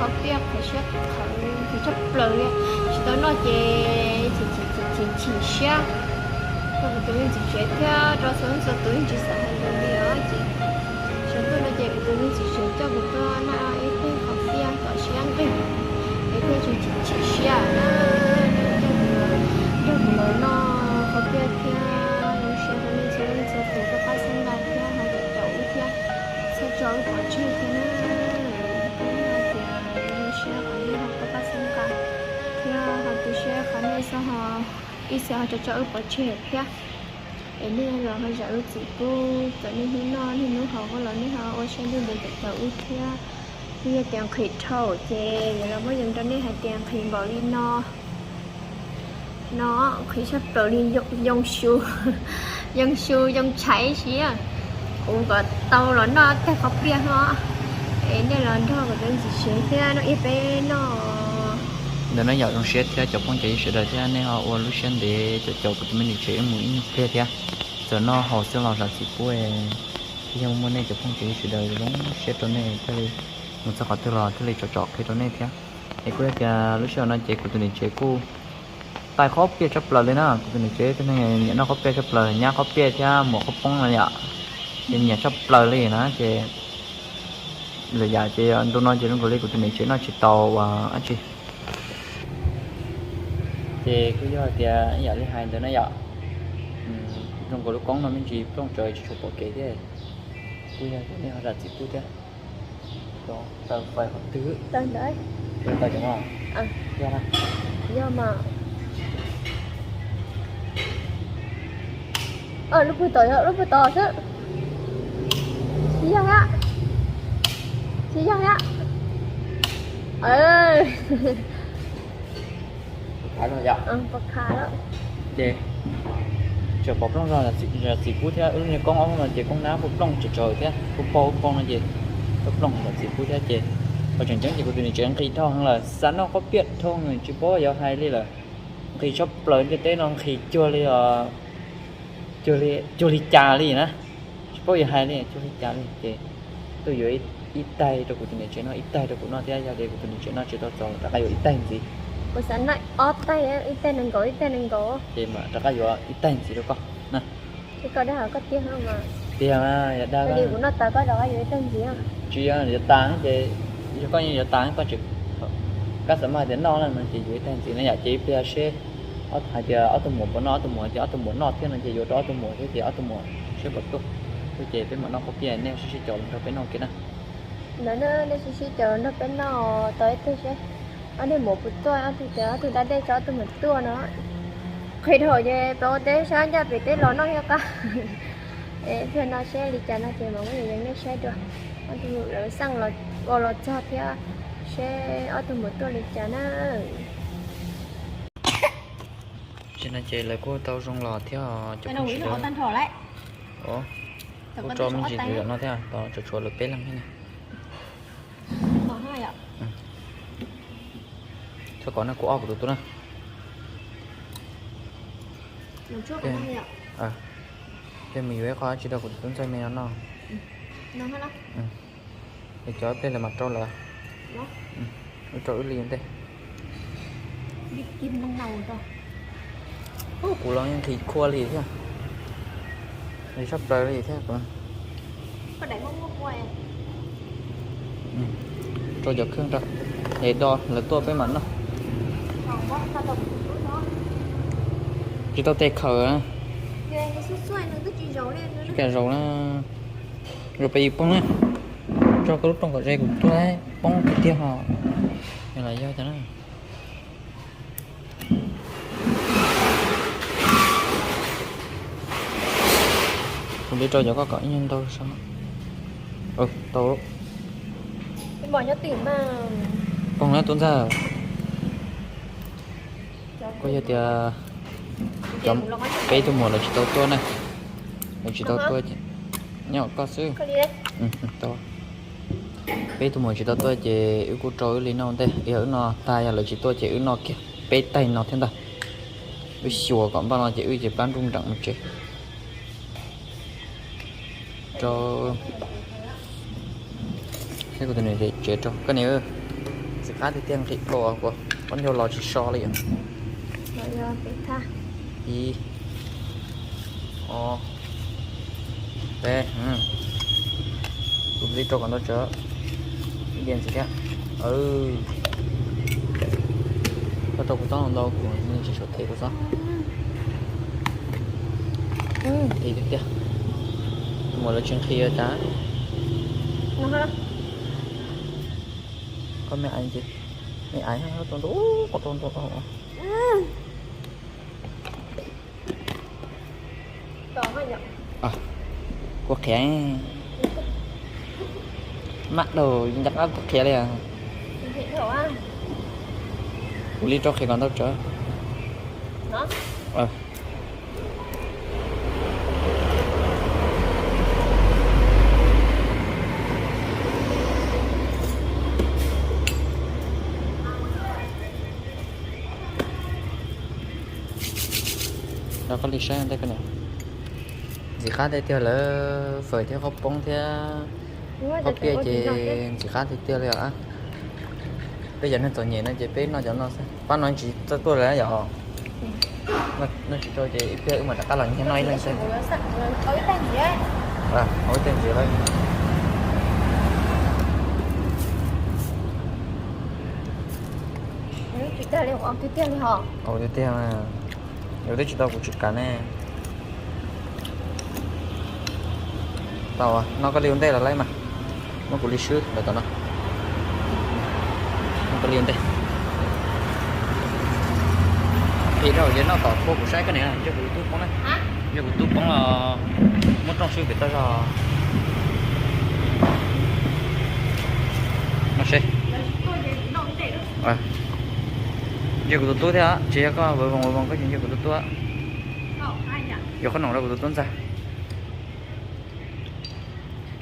qhov piaj qhwv siab qhawv qhwv tshaj plaws li, tsis tau noj ces chim chim chim chim siab rau kuv tus me ntxhais tsev thiab rau txhua leej txhua tus yeej tsis xav hais lus li os ces sawv tuaj no ces kuv tus me ntxhais tsev coj kuv tuaj noj ib teg qhov piaj kom siab nqig es thiaj tsis chim chim siab na. Coj kuv los, nrog kuv los noj qhov piaj thiab lub siab rau nej txhua leej txhua tus koj pab xeeb nqa thiab ho caum caum wb thiab txhob tso wb pov tseg thiab na. Koj hais tias lub siab qhov nej ho koj pab xeeb nqa thiab ho tu siab qhov nej txhob ho ib txhia ho tso tso wb pov tseg thiab. Es nej los ho zam lub txim pub, txawm niaj hnub noj niaj hnub haus koj los nej ho ua siab ntev ntev caum caum wb thiab. Twb yog tias nqhis dhau ces yuav los muab yees rau nej hais tias nqhis npaum li no. No nqhis tshaj plaws li, yoo xyu, yoo xyu yoo tshaiv siab. Kuv kom tau los noj teg qhov piaj no es nej los nrog kuv tus ntxhais tsev thiab noj ib peb noj. Ntawm no yom, zoo siab thiab cov phooj cov ywg sawv daws thiab nej ho ua lub siab ntev caum caum kuv tus me ntxhais tsev wb mus ib nyuag pliag thiab. Txawm noj haus xwb los zam txim pub, thiaj yog muaj nej cov phooj cov ywg sawv daws zoo siab rau nej thiaj li mus txog qhov twg los thiaj li tsom tsom qhia rau nej thiab. Es kuj yog tias lub sij hawm no ces kuv tus niam tsev kuj taij qhob piaj tshaj plaws li na. Kuv tus niam tsev tib neeg nyiam noj qhob piaj tshaj plaws, nyab qhob piaj thiab muam qhob poob no yom, ces nyiam tshaj plaws li na. Ces lawm yam ces ntu no ces zoo nkaus li kuv tus niam tsev noj tsis tau ua dab tsi. Ces kuj yog tias ib yam li hais ntawd na yom, zoo nkaus lub koob no me ntsis plooj tsawv tsis tshua pom kev thiab. Kuj yog tias nej ho zam txim pub thiab. Taw fais qhov twg? Taw ntawd. Taw cov no. Yog na. Yog mas. Lub pug tod, lub pug tod xwb. Tsis yog thiab. Tsis yog thiab. Pov khav lawm. Ces tseem pom plooj zog, zam txim pub thiab. Wb lub niag koob ob lub no ces koob nab kuj plooj tsawv tsawv thiab, kuj paug kuj paug no ces kuj plooj zam txim pub thiab ces. Qhov tseem ceeb ces kuv tus niam tsev nqhis dhau heev lawm, xav noj qhob piaj dhau tsis paub yuav hais li lawm. Nqhis tshaj plaws ntiaj teb no, nqhis cuag li, cuag li cas li na, tsis paub yuav hais li, cuag li cas li ces tuaj yuav ib taig rau kuv tus niam tsev noj, ib taig rau kuv noj thiab. Yog li kuv tus niam tsev noj tsis tau txaus rov qab yuav ib taig ntxiv. Kuv xav noj ob taig, ib taig nees nkaum, ib taig nees nkaum. Ces mam rov qab yuav ib taig ntxiv rau koj na. Koj dab hov koj tiag no mas. Tiag mas, yog dag li kuv noj tas koj rov qab yuav ib taig ntxiv. Tsis yog yuav tas ces, yog koj yuav tas koj tseem, koj xav mas tias noj na no ces yuav ib taig ntxiv na yom. Ces ib pliag seb hais tias ob tug muam puas noj, ob tug muam hais tias ob tug muam noj thiab no ces yuav rau ob tug muam thiab ces ob tug muam seb puas tuaj. Tuaj ces peb mam noj qhob piaj, nej sib sib caum los nrog peb noj ua ke na. Ntawd na, nej sib sib caum los nrog peb noj tau ib tug seb ob tug muam puas tuaj, ob tug tias ob tug da dej tso ob tug muam tuaj no. Qhia dhau ces peb ua teb sab ncaj pem teb los noj thiab qab. Pliag no seb li cas no ces mam muab yees nej saib dua. Ob tug lawv xaj ua los txog thiab, seb ob tug muam tuaj li cas na. Tam sim no ces lawv kuj tau zoo los thiab cov phooj ywg sawv daws. Kuj tso me ntsis ntawm no thiab, tos tshuav tshuav lawv peb leeg thiab na. Txhob kov na, kuv ob kuv tus tub na. Ces mus yuav ib qho dab tsi rau kuv tus tub ntxawg me no noj. Es cov ib pliag lawv mam rau lawm. Wb rau wb li ntej. Kuv los yeej nqhis khua li thiab. Nqhis tshaj plaws li thiab. Rau cov kheej rau, es do lawv tuaj peb mam noj. Tsis tau tes khawm. Tsis kam zaus na. Zaus pes yim poob na. Tso koj lub rooj kom ze kuv tuaj poob tiag tiag ho. Los yog cov na. Kuv li rau cov koj kom ib nyuag ntau so. Tau. Poob na tub ntxawg. Kuj yog tias cov peb tug muam lawv tsis tau tuaj na. Lawv tsis tau tuaj ces nyob koj xwb. Peb tug muam tsis tau tuaj ces wb kuj rau wb li noj ntej, yog wb noj tag yog lawv tsis tuaj ces wb noj kiag peb taig no thiab ntag. Wb xyuas kom npaj no ces wb ces plab nruj nreem mus tsev. Rau, thiab kuv tus niam tsev rau koj niam. Ntxim qab tiag tiag, nqhis dhau, kuv pob ncauj los tsis so li. Ib, ob, peb, kuv li rau kom ntau tsawv. Ib diav ntxiv thiab. Koj rau kuv txob ntau, kuv tsis tshua them kuv txob. Nqhis tiag tiag. Muam lawv tsis nqhis tas. Koj me aiv ntxiv, me aiv qhov rau ntau, qhov rau ntau. Kuv qhiav, maj daug ncaj qab kuv qhiav li. Kuv li rau qhiav kom ntau tsawv. Rau koj li saib ntej koj niam. Ntxim qab tiag tiag lawm, fawm thiab qaub poob thiab qaub piaj ces ntxim qab tiag tiag li os. Peb cov neeg txom nyem no ces peb noj cov no xwb. Pab no tsis txawj tuaj lawm yom. Noj tsis tau ces ib pliag wb mam rov qab los nyiag noj ib leeg xwb. Ua ib teg ntxiv lawm. Tiag tiag, yus twb tsis tau kuv tsis kav ne. Tau, noj koj li ua ntej los laib mas. Muab kuv li swb ntawm tom no. Noj koj li ua ntej. Qhis dhau ces noj tom kua kuv saib koj niam, ntshe kuv tus tub poob na. Ntshe kuv tus tub poob los muab rooj swb pem toj zog. No seb. Ntshe kuv tus tub thiab, tsis yog koj vov voos vov voos koj tsis ntshe kuv tus tub. Yuav qhob noom rau kuv tus tub ntxag.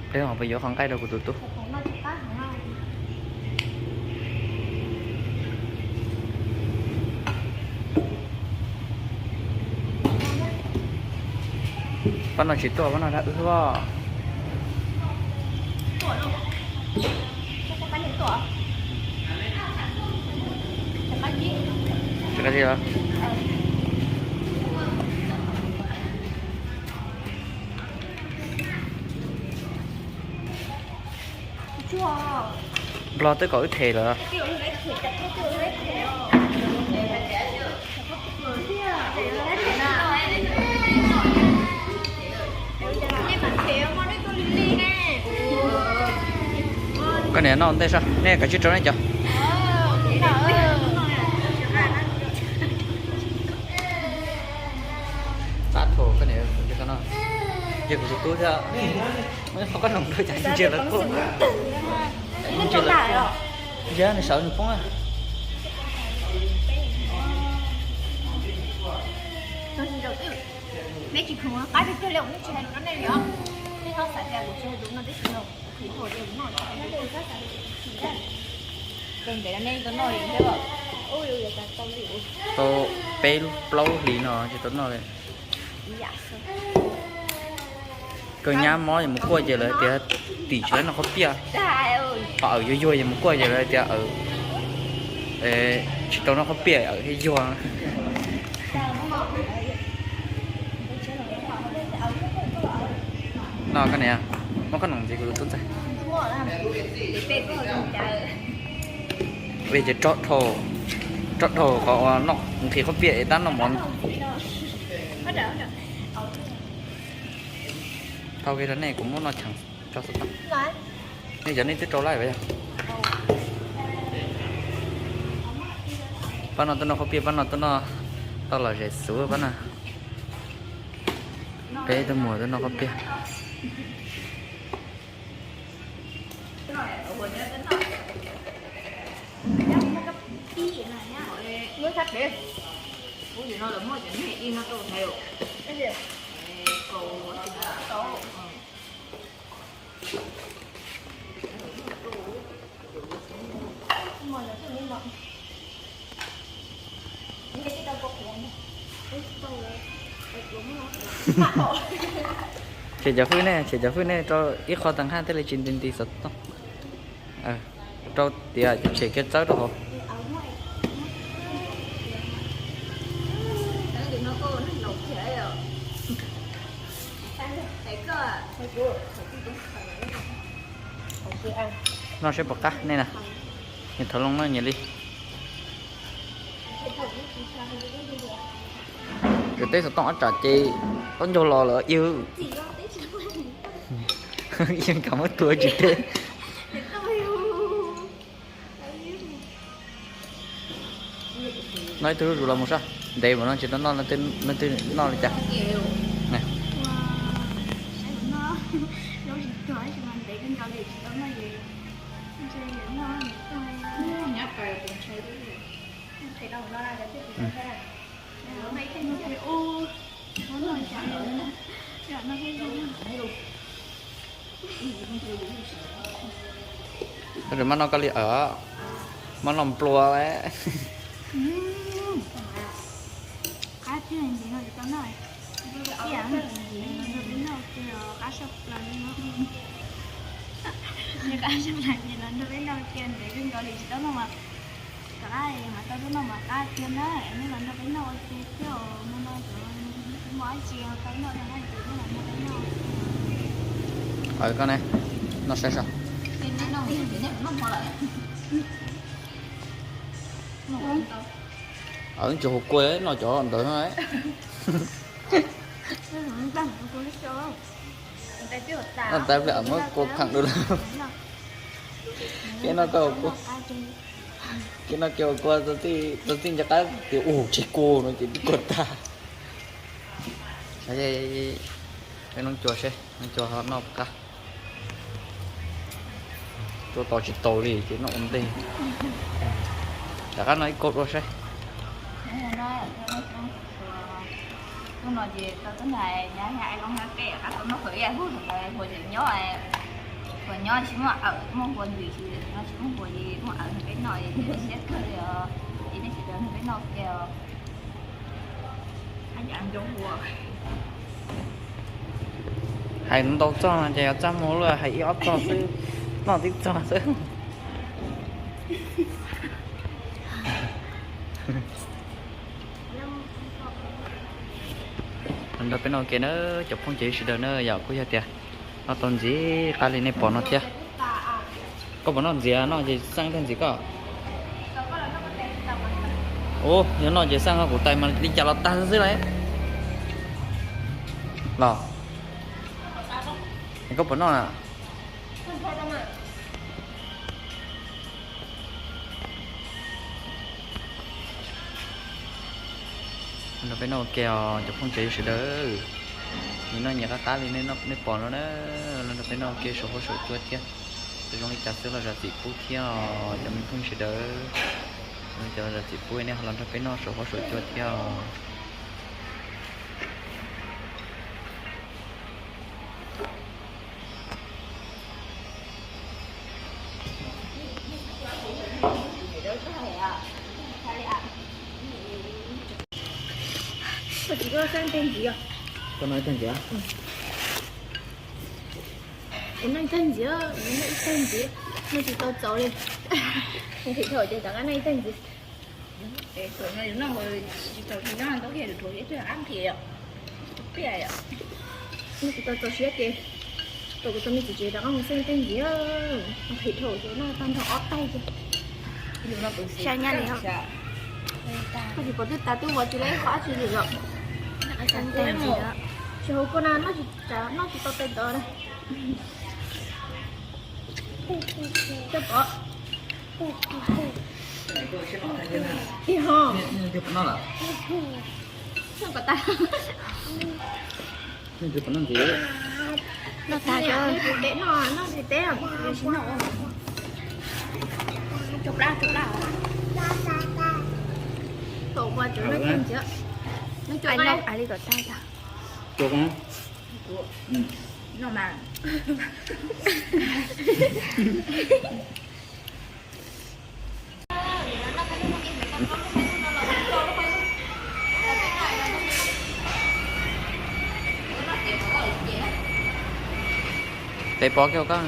Peb ho puas yuav qhov nqaij rau kuv tus tub. Pab no tsis tuaj, pab no dag wb os. Nplog twb kom wb them lawm. Koj niam noj ntej saib, nej kav tsij rau nej cov. Tab thaum koj niam, ntshe kuv tus tub thiab. Qhov koj noom rau cas ntsia lawv tuaj. Ntsia lawv tuaj. Ntsia nws sawv nws poob na. Tau peb plaub hlis no tsis tau noj li. Kawg nyab mob es mus kuaj ces lawv tias tim tsis tau noj qhob piaj. Ho awm yuag yuag es mus kuaj ces lawv tias tsis tau noj qhob piaj, awm thiab yuag. No koj niam, muab koj noom ntxiv kuv tus tub ntxawg. Ua ces rog dhau, rog dhau qhov uas noj nqhis qhob piaj es tab noj mov. Thau kiag rau nej, kuv muab noj cheem tso xov tooj. Nej cov nej twb rau laij vas yog. Pab no tuaj noj qhob piaj, pab no tuaj noj tau los zem xuv pab no. Peb tuaj muag tuaj noj qhob piaj. Tshem cov hwj ne, tshem cov hwj ne rau ib qho tag haj thiaj li tsis nti nti xov tooj. Rau tias ces tshem kiag txawb rau hauv. Noj seb puas qab nej na. Nyias thov loo noj nyias li. Ces teb xov tooj ob tsam ces ob ncaug los lawm yw. Yeej kam muab tua tsis teb. Noj ib tug zuj zus los mus soj, ntev mus no tsis tau noj, leej twg noj li cas. Maj noj koj li awm, maj noj nplua. Qab tiag, ntev no tsis tau noj. Ib yam, ntev no nrog peb noj ua ke os, qab tshaj plaws li no. Qab tshaj plaws, ntev no nrog peb noj ua ke, ntev kawg nkaus li tsis tau noj mas. Rov qab mas tau tuaj noj mas qab tiag na, es nej los nrog peb noj ua ke thiab os, no no cov tsis muaj dab tsi tau noj no na, ces nej los nrog peb noj ua ke. Aws, koj ne, noj saib soj. Aws, tsis hu kua, noj cov ntawd. Noj tas pliag muab kua kheem dua lawm. Kev noj kua, kev noj kua, txog txij nco qab tias ua tseg kua no ces twb kua tag. Peb noj cua seb, noj cua ho noj puas qab. Cua tos tsis tau li ces noj ua ntej. Rov qab noj ib kua dua seb. Hnub no ces tau tuaj nrog nyab nyab Aib Loob nyob peb rov qab tau noj hua ib yam, hua tseem nyob, hua nyob tsis muaj awm, muaj hua ntws, tsis no tsis muaj hua ces muaj awm nrog peb noj, siab kawg li os. Ces nej sawv daws nrog peb noj ua ke os. Hais ntau txog no ces yuav txaj muag luaj, hais ib ob txog xwb, noj tib txog xwb. Nrog peb noj ua ke na, cov phooj ywg sawv daws na, yog kuj yog tias noj tau ntxiv qab li nej pom no thiab. Koj puas noj ntxiv? Noj ces xaj ib tag ntxiv koj. Ub, yog noj ces xaj kuv tais mas li cas los tag xwb xwb lauj. Los, koj puas noj na? Los nrog peb noj ua ke os cov phooj ywg sawv daws. Nyias noj nyias qab qab li nej pom no na. Los nrog peb noj ua ke saum huab saum cua thiab. Txawm zoo li cas xwb los zam txim pub thiab os cov me phooj ywg sawv daws. Cov zam txim pub nej ho los nrog peb noj saum huab saum cua thiab os. Koj tsis koj xaj ib tag ntxiv os. Koj noj ib tag ntxiv. Kuv noj ib tag ntxiv, kuv noj ib tag ntxiv, noj tsis tau txaus li. Kuv thim dhau ces rov qab noj ib tag ntxiv. Thaum no yus noj tsis tau, noj ntau kiag rau ib tug qab nqhis yom, pliaj yom. Noj tsis tau txaus siab ces kom kuv tus me txiv tsev rov qab mus xaj ib tag ntxiv. Thim dhau ces noj tag nrho ob taig ces. Saib nyab li. Koj tsis pom twb tas twb ua tsis tau qhov dab tsi li yom. Tsis hauv kua na, noj tsis tau, noj tsis tau tais tod na. Coj pov. Ib ho. Noj kom tas. Noj tas, noj tsis teb, noj tsis teb, cov plab, cov plab. Tom ua cov noj tag ntxiv. Noj cov, ai li tom tag. Noj mas. Tes pov kiag koj.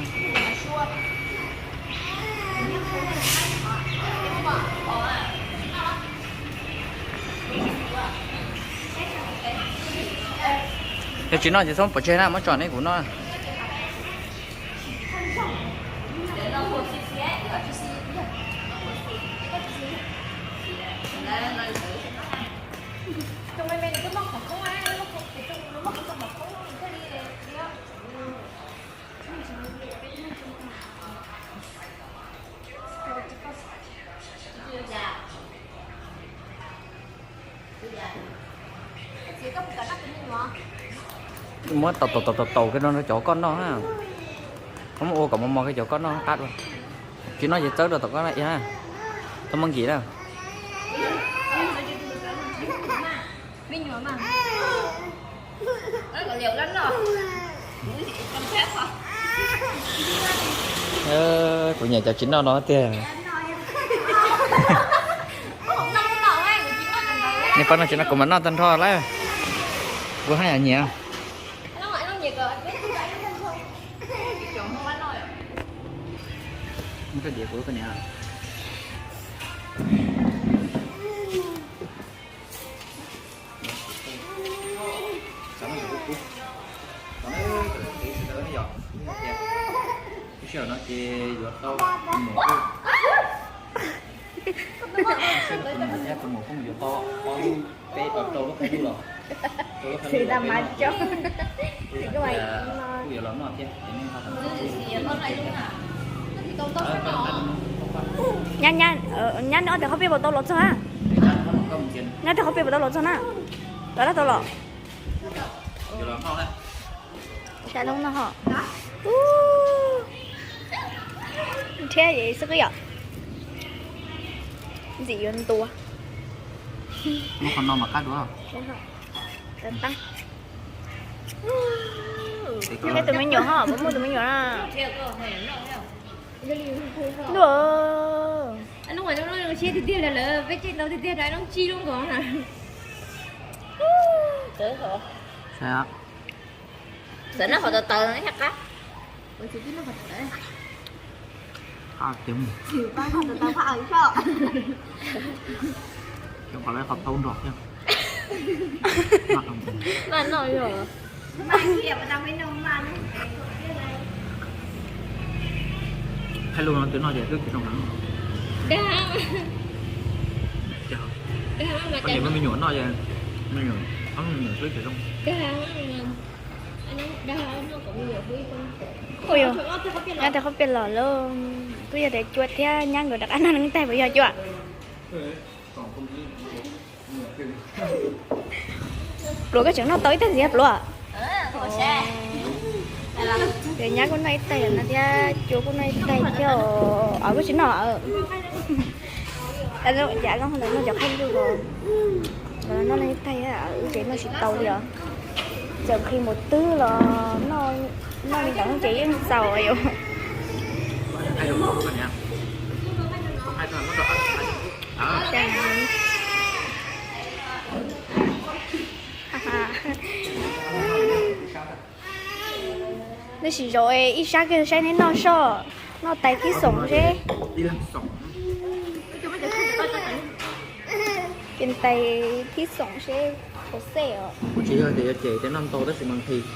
Yog tsis noj ces txhob pov tseg na, muab tso neb kuv noj. Muab tau tau tau tau tau kiag no rau cov koj noj na. Koj muab ua kom mos mos kiag cov koj noj qab dua. Tsis noj ces txawb rau tom koj na. Txhob muab nkim na. Kuv nyiam cov tsis noj no tiag. Nej pab noj tsis noj kuv mam noj tag nrho lawm. Kuv haj yam nyiam. Muab rau diav kuv koj niam. Lub sij hawm no ces yuav tau mus, mus yuav tau ob lub, peb tau rau lub qab lub los, rau lub qab lub los peb noj, kuj yuav los noj thiab. Nyab, nyab, ob teg qhob peb puas tau los txog na? Nyab teg qhob peb puas tau los txog na? Los dab tau los. Sa loo no ho. Nrhiab xwb yom. Ntxim yuav ntua. Muab qhov no mas qab dua. Muaj tus me nyuam ho, puas muaj tus me nyuam na? Tiag tiag lawm, peb tseg ntau tiag tiag, lub tsib lub nkaus. Txawm noj qhov tawv tawv thiaj qab. Qhov lawv qhov tau nrog thiab. Hais lus no twb noj ces twb tsis zoo heev. Dag. Koj niam muab me nyuam noj, me nyuam, ob me nyuam twb tsis zoo. Dag. Ua yog, nyab tes qhob pias los lauj. Kuj yog tias cua thiab nyab nkawd rov qab noj neev taig puas yog cua? Pluav, koj tseem noj tau ib taig ntxiv pluav. Ces nyab kuj noj ib taig no thiab cua kuj noj ib taig thiab os. Kuj tsis noj. Cas noj cov qhaib lug, noj ib taig, wb ces noj tsis tau li os. Txawm nqhis npaum twg los noj li ntawd ces yeej txaus yom. Tab sis zaum ib sab kiag saib neb noj soj, noj tais thib xoom seb. Ces tais thib xoom seb puas xej os. Tsis yog tias yuav cem tias noj ntau tab sis mas nqhis.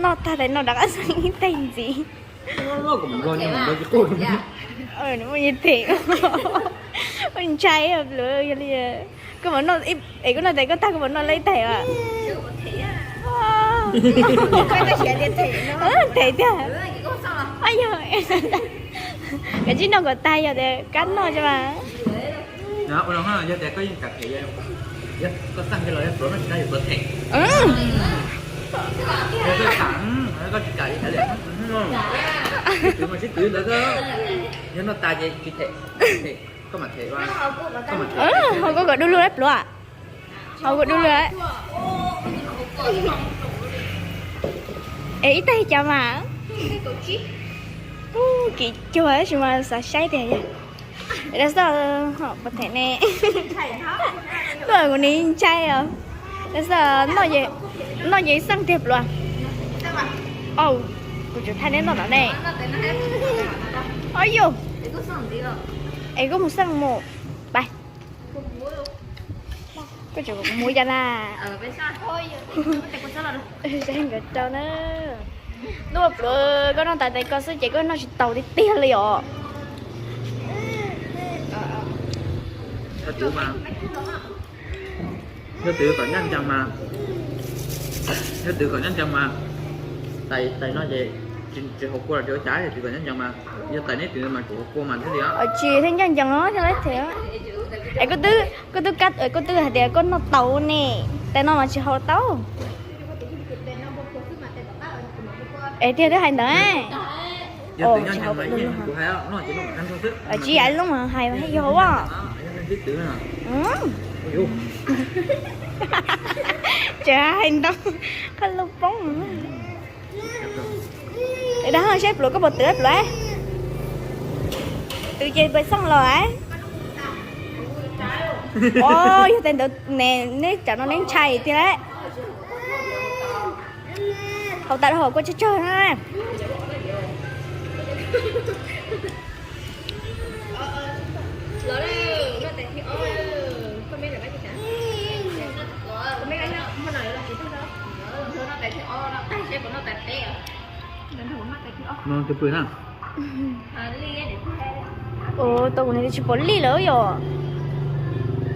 Noj tag tais no rov qab xeeb ib taig ntxiv. Nws muaj ib taig, ntshai lawm yog li. Koj mam noj, es koj noj tais koj tag koj mam noj lawv ib taig as. Them tiag. Yog, kav tsij noj kom tag yog tias kab noj tso mas. Yog tias koj yeej kam them, koj tag los yog pluav noj tsis tau yog pluav them. Koj tsis kam, koj tsis kam li li. Sib twv mas sib twv ntawd, yog noj tas ces tsis them, koj mam them. Ho koj kom du lug lawm pluav. Ho koj du lug. Es ib taig cas mas. Kim cuag tab sis mas xav saib tiag. Lawv xoj ho puas them ne. Tuaj kuv nim ntshai os. Lawv xoj noj ces xeeb tiag pluav. Au, Kuv tsuas thaij neb noj no ne. Aub yus, es koj mus xeej mus, pais. Koj tseem mus cas na? Saib nkawd rau na. Ntuj, pluav, koj noj tas tes ko xwb ces koj noj tsis taus tiag tiag li os. Yog twv kom ncaj ncees mas, yog twv kom ncaj ncees mas, tais no ces tsis haus kua los tsis ua cas, yog twv kom ncaj ncees mas, yog tais neb twv mas tsuas haus kua mas thiaj li. Tsis thiaj ncaj ncees os, thiaj li thiaj. Es koj twb, koj twb hais tias koj noj tau ne, tais no mas tsis haus tau. Es tiag twb hais ntawd. Tsis yam lub mas hais mas yog as. Tseem hais ntau, qhov lub poob. Dag saib pluav koj puas twv pluav. Twv ces pais xeej los. Os, yog tais ntawd ne, neb tsam no neb ntshai tiag lawm. Haus tas los haus kua tsawg tsawg na. No tus pw na. Ua tau kuv niam tsis pom lij lawm yom.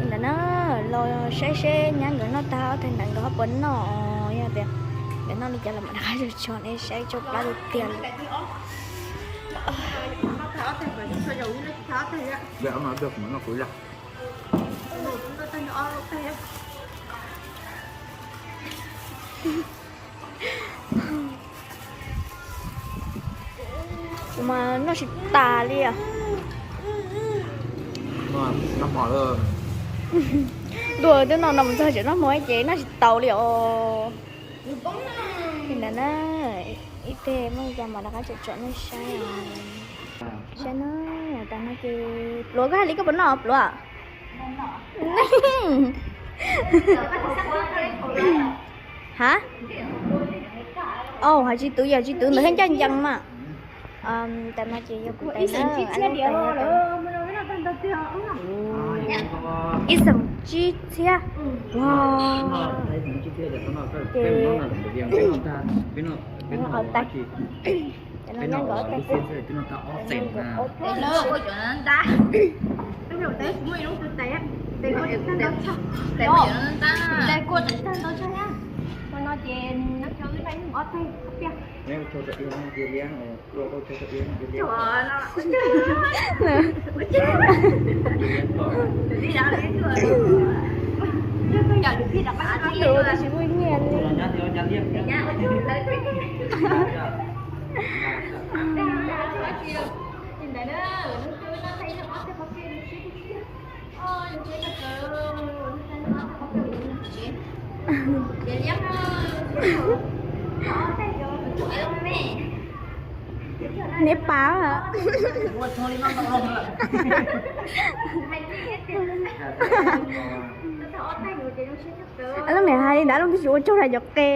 Ntawm no los saib seb nyab nkawd noj tag ob tag ntawd nkawd ho puas noj. Yog tias nkawd noj li cas los mam rov qab tso nej saib tsau plab tiag tiag li. Kuv mas noj tsis tas li os. Ntuj, twb noj no mus txog tseem noj hmo ces noj tsis taus li os. Li ntawd na, ib teg muaj li cas mam rov qab tsom tsom nej saib. Saib na, tas no ces pluav, koj hais li koj puas noj pluav? Ha, hais tsis twv, yog tsis twv ntawd thiaj ncaj ncees mas. Tas no ces yog kuv tais na, ib xeem tsib txhiab. Ces tais, tais no nyob nkawd ob teg. Tais kua tseem tag ntau tsawg, tais kua tseem tag ntau tsawg na. Tais no ces nyob rau wb ob teg. Tus tab sis muaj nyiaj li. Neb pav. Ab Looj niam hais li ntawd, Ab Looj twb tsis ua tsaug rau cov qe.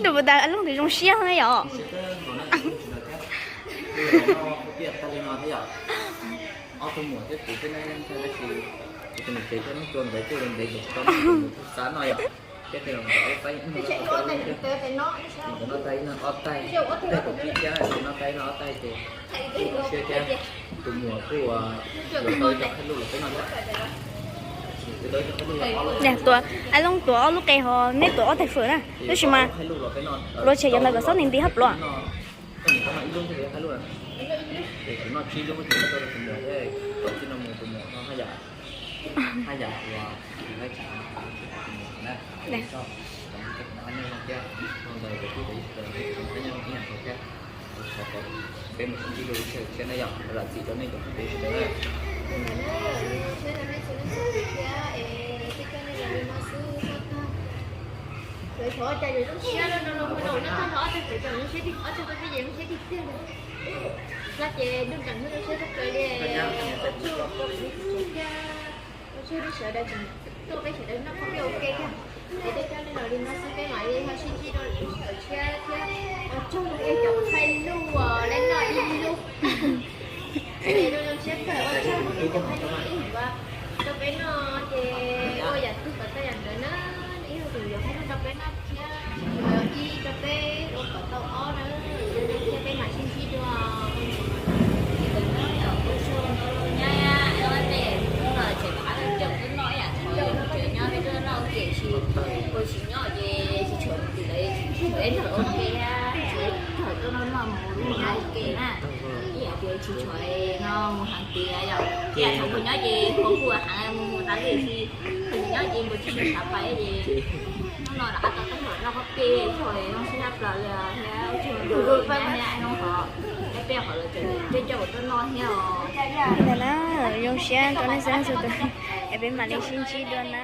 Tus puas tas Ab Looj twb zoo siab na yom. Ab Looj tuav ob lub qe ho neb tuav ob teg fawm na, tab sis mas luag tshem cov ntawd kom xob nti nti hab pluav. Ua tsaug rau sawv daws tseem tuaj peb sawv daws noj qhov peb ua ke thiab. Es tej coj nej los li no xwb, peb mam li ho sib ntsib dua lwm lub sij hawm tshiab thiab. Ua tsaug rau cov thaij lub uas leb noj ib lub. Es zoo siab kawg, ua tsaug rau cov thaij lub no ib yam rau peb noj ces ua yam twg kom tau yam ntawd na. Ib yam tus yuav thaij lub rau peb noj thiab, ib rau peb ua kom tau ob na. Zoo siab, peb mam sib ntsib dua. Ua tsaug rau nyab, hnub no tseem rov qab tuaj caum tuaj noj ib yam nkaus, tseem nyob peb tuaj noj tiam sis ua tsis nyob ces tsis tshuav mus tim lawv, tsis tshuav ib tog ua ke, tsuav ib tog tuaj noj noj mus lub ua ke na. Ib yam tias tsis tshuav no mus heev tiag yom, ib yam thaum kuv nyob ces kuv kuj heev mus mus tas li xwb, kuv nyob ces kuv tsis tshua xav pais ces hnub no rov qab tau tuaj noj qhov peb thaum zoo siab tshaj plaws li thiab. Hnub no ho peb qhov los tseem peb coj kuv tuaj noj thiab os. Ntawm na, zoo siab rau nej xwb txhua tus, es peb mam li sib ntsib dua na.